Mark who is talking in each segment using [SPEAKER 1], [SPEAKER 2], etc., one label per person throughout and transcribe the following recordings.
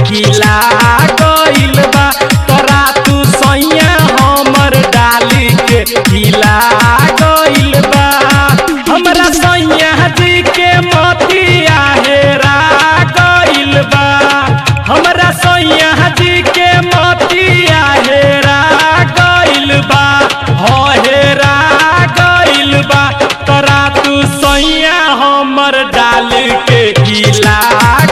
[SPEAKER 1] हिला गइल बा। तोरा तू सैया हमर डाल के हिला गइल बा। हमरा सैया जी के मोतिया हेरा गइल बा। हमरा सैया जी के मोतिया हेरा गइल बा, हो हेरा गइल बा। तोरा तू सैया हमर डाल के हिला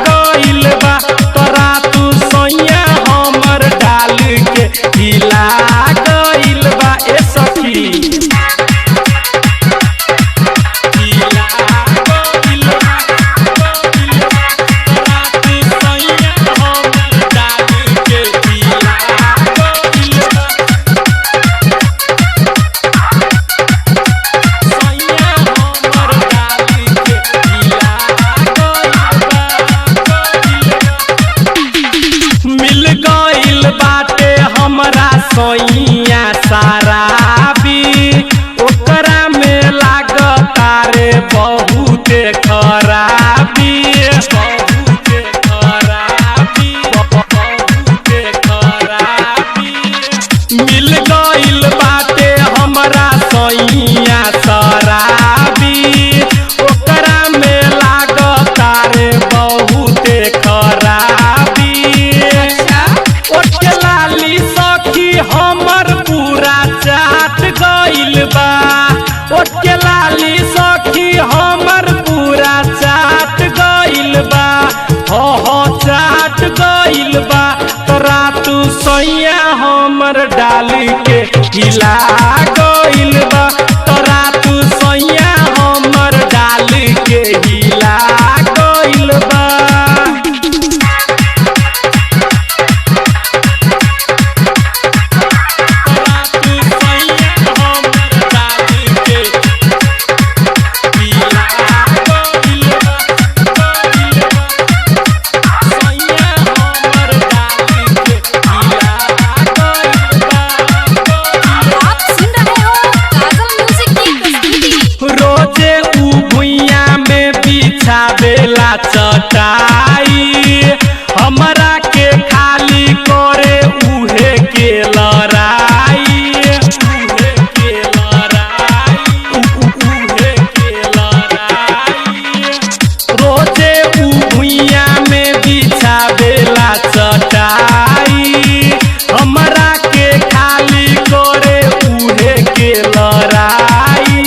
[SPEAKER 1] गइल बा। तोरा तू सैया हमर डाल के हिला गइल बा। ए सखी हिला गइल बा, गइल बा। तोरा तू सैया हमर डाल के हिला गइल बा। सैया हमर डाल के हिला गइल बा, गइल बा। मिल गइल बाटे हमरा सैया साराबी, ओकरा में लागता रे बहुते खराबी, बहुते खराबी, बहुते खराबी। मिल गइल बाटे हमरा सैया शराबी, ओकरा में लागता रे बहुते खराबी। ओठ लाली सखी हमर पूरा चाट गइल बा। ओठ लाली सखी हमर पूरा चाट गइल बा, हो हो चाट गइल बा। तोरा तू सैया हमर डाल के हिला गइल बा। तोरा तू सैया हमर डाल के हिला गइल बा। तोरा तू सैया हमर डाल के हिला गइल बा, गइल बा। सैया हमर डाल के हिला गइल बा, गइल बा।
[SPEAKER 2] आप सुन रहे हो काजल म्यूजिक की प्रस्तुति।
[SPEAKER 1] रोजे उ भुइया में बिछावेला चटाई, हमरा के खाली करे उहे के लड़ाई, उहे के लड़ाई, उहे के लड़ाई। रोजे उ भुइया में बिछावेला चटाई, हमरा के खाली करे उहे के लड़ाई।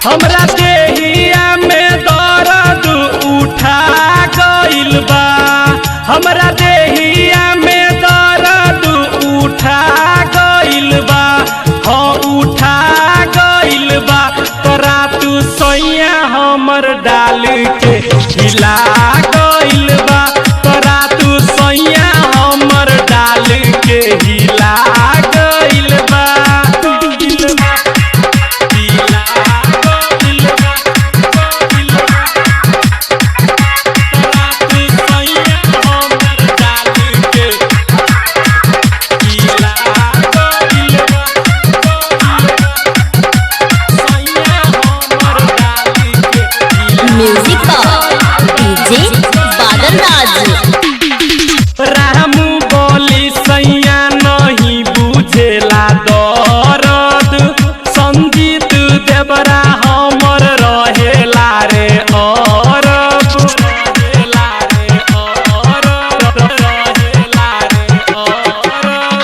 [SPEAKER 1] हमरा देहिया में दर्द उठा गइल बा। हमरा देहिया में दर्द उठा गइल बा, हाँ उठा गइल बा। तोरा तू सैया हमर डाल के हिला गइल बा। तोरा तू सैया हमर डाल के हिला गइल बा, गइल बा। हिला गइल बा, गइल बा। तोरा तू सैया हमर डाल के हिला गइल बा, गइल बा। सैया हमर डाल के हिला
[SPEAKER 3] म्यूजिक डीजे बादल राज।
[SPEAKER 1] रामू बोली सैया नहीं बुझेला दरद, संगीत देवरा हमर रहेला रे अरब, रहेला रे अरब, रहेला रे अरब।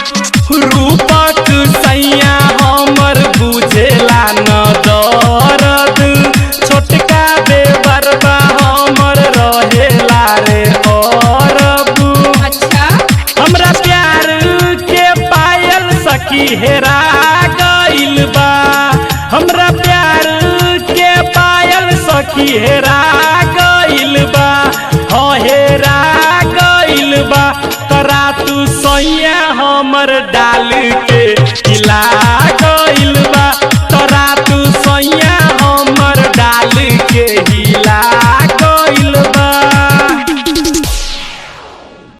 [SPEAKER 1] रूपक सैया हमर बुझेला न दरद, छोटका देवरबा हमर रहेला रे अरब। हमरा प्यार के पायल सखी हेरा गइल बा। हमरा प्यार के पायल सखी हेरा गइल बा, हो हेरा गइल बा। तोरा तू सैया हमर डाल के हिला गइल